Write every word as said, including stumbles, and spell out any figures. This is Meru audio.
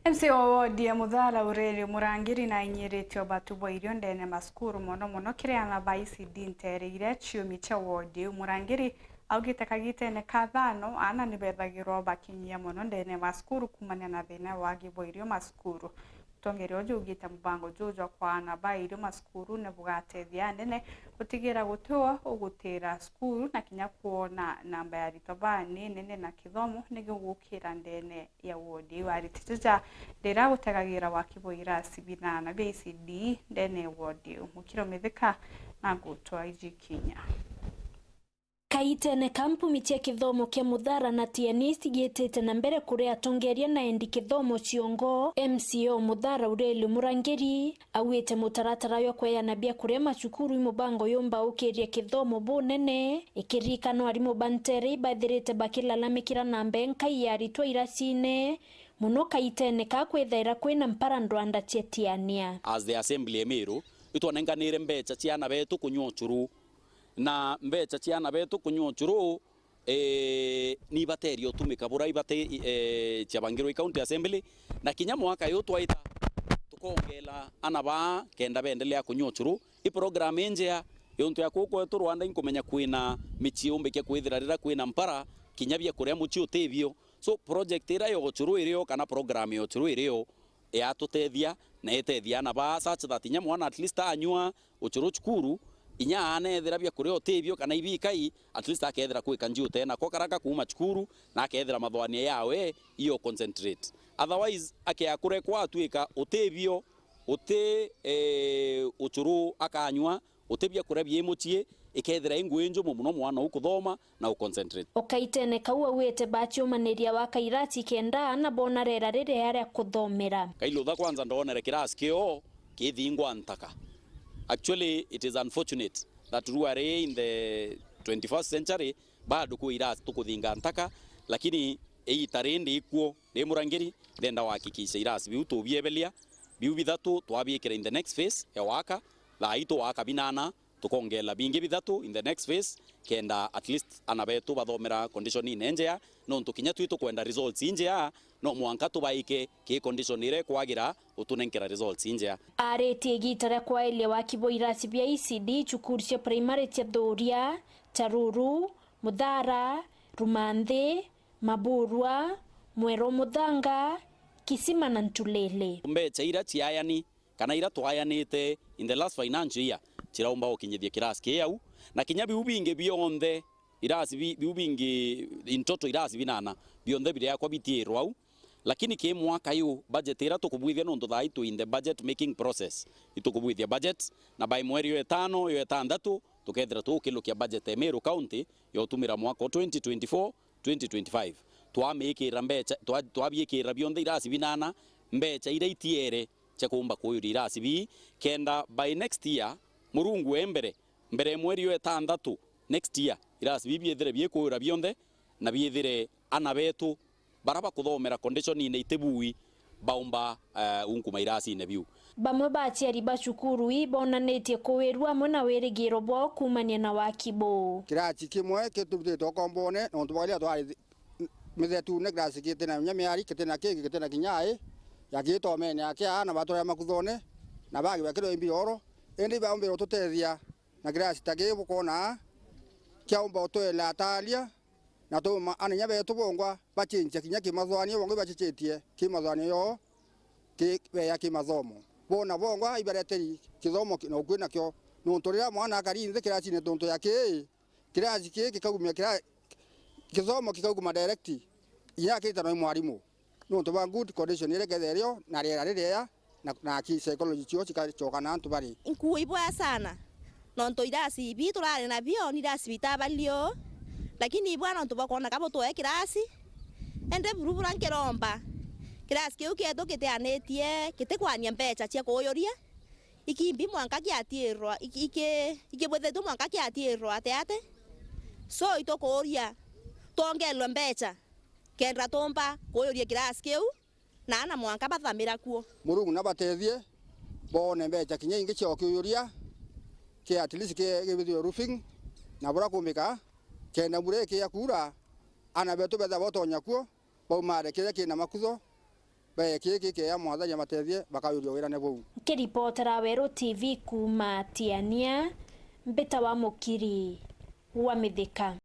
M C A wa wodi ya Muthara Aurelio Murangiri na ainyiritie ubatu bwa irio ndene ya macukuru, mono mono kiri aana ba E C D nteere iria ciumi cia wodi iu. Murangiri augite kagitene ka thaano, aana ni bethagirwa bakinyia mono ndene ya macukuru kuumania na thina ya wagi bwa irio macukuru. Mutongeria uju augite mubango juju jwa kwa aana ba irio macukuru ni bugatethia anene gutigira guti o ugutira cukuru na kinya kwona namba ya aritwa ba ni nene na kithomo ni gigukira ndene ya wodi iu. Aritite ja ndira gutegagira waki bwa irasi binana bia E C D ndene ya wodi iu. Mukiro Mithika na ngutwa iji kinya. Kaitene ka mpumi cia kithomo kia Muthara na Tiani cigitite na mbere kuri atongeria na endi kithomo ciongo, M C A o Muthara Aurelio Murangiri augite mutaratara jwa kweana biakuria macukuru i mubango yumba ukiria kithomo bunene, ikiririkanwa arimu ba nteere ibathirite bakilalamikira namba enkai ya aritwa iracine, mono kaitene ka kwithaira kwina mpara ndwanda cia Tiania. As the Assembly ya Meru, itwanenganire mbecha cia aana betu kunyua ucuru, na mbecha cia aana betu kunyua ucuru, eh, ni ibateria utumika bura ibate, eh, ciabangirwe i County Assembly, na kinya mwaka uyu twaita tukongela aana baa kenda beendelea kunyua ucuru. I program injea, yontu ya kuku kwetu Rwanda inkumenya kwina michii umbikia kwithira rira kwina mpara, kinya bia kuria muchii utibio. So project ira ya ucuru irio kana program ya ucuru irio yatutethia na itethia aana baa such that inya mwana at least anyua ucuru cukuru, inya aana ethira bia kuria utibio kana ibikai, at least akethira kwika nji utenako karaka kuuma cukuru na akethira mathwania yawe iyo concentrate. Otherwise, akea kurekwa atuika utibio, uti, eh, ucuru akanyua, uti bia kuria bii muchii, ikethira i ngui njumu mono mwana uu kuthoma na u concentrate. O kaitene kau augite baciumaniria waka irasi kenda aana bona rera riria ria kuthomera. Kailutha kwanza ndonere kirasi kio kithingwa ntaka. Actually, it is unfortunate that we are in the twenty-first century, bado kwi irasi tukuthinga ntaka, lakini iita rindi ikuo ri Murangiri, ndenda wahakikisha irasi biu tubiebelia, biu bithatu twabiikira in the next phase ya waka, thaa ii tuwaka binana, tukongela bingi bithatu in the next phase, kenda at least aana betu bathomera condition inenjea, nontu kinya twi tukwenda results injea, no mwanka tubaike ki condition iria ikwagira utunenkera results injea. Aritie igiita ria kwaelia waki bwa irasi bia E C D cukuru cia primary cia Thuria, Charuru, Muthara, Rumanthi, Maburwa, Mweru Muthanga, Kisima na Ntulele. Mbecha iria ciayani kana iria twayanite in the last financial year ciraumba gukinyithia kirasi kii au, na kinya biu bingi bionthe, irasi bi-, biu bingi in total irasi binana, bionthe biriakwa bitiirwa au. Lakini ki mwaka uyu, budget iria tukubwithia, nontu thaa ii twi in the budget making process, itukubwithia budget, na by mweri yo itano, yo itanthatu, tukethira tukilukia budget ya Meru County ya utumira mwaka o twenty twenty-four, twenty twenty-five. Twamiikira mbecha, twa-, twabiikira bionthe irasi binana, mbecha iria itiere cia kuumba kuyuria irasi bii, kenda by next year, Murungu e mbere, mbere ya mweri yo itanthatu next year, irasi bii biithire biikuyura bionthe, na biithire ana betu bara bakuthomera condition-ine itibui baumba, eh, unkuma irasi-ine biu. Bamwe ba aciari ba cukuru ii bonanitie kuwirua amwe na wirigiro bwao kuumania na waki buu. Kirasi kimwe kitubitite ukombone, nontu bwa riria twari mithetune, kirasi kiti na inya miari, kiti na kingi, kiti na kinya ai, ya gitomene ya kia aana batwara makuthone, na bangi bakirwa imbiroro, indi baumbire ututethia na kirasi ta gii bukwona kiaumba utwela ataria, na tuma anenya betu bongwa bacinjia kinya kimathwanio, bongwa ibacichitie kimathwanio yoo ki-, beya kimathomo. Bona bongwa ibareteri kithomo ki-, na ukui nakio, nontu riria mwana akari nthi kirasine tontu ya kii, kirasi kii kikaumia kira-, kithomo kikauma direct, inya akiritanwa ni mwarimu. Nontu bwa good condition iria ikethira irio na riera ririega na, na ki psychology cio cikacoka na antu bari. Nkuu ibwaya sana, nontu irasi ibi turari nabio ni irasi bitabalio, lakini ibwa nontu bwa kwona ka butwee kirasi, ende buru bura nkiromba, kirasi kiu kietu kitianitie, kitikwania mbecha cia kuuyuria, ikimbi mwanka kiatiirwa, iki-, iki-, ikibwithitwe mwanka kiatiirwa ate ate. So itukuuria, twongerwe mbecha, kenda tumba kuuyuria kirasi kiu, na ana mwanka bathamira kuo. Murungu nabatethie, boone mbecha kinya ingi cia ukiuyuria, ki at least ki-, gibithirwe roofing, na bura kumbika, kenda mbura ikiya kuura, ana betu betha botonya kuo, baumare kiria kina makutho, Be, kii kikeea Mwathani amatethie bakayuria wirane buu. Nkiripotera Weru T V kuuma Tiania, mbita wa Mukiri wa Mithika.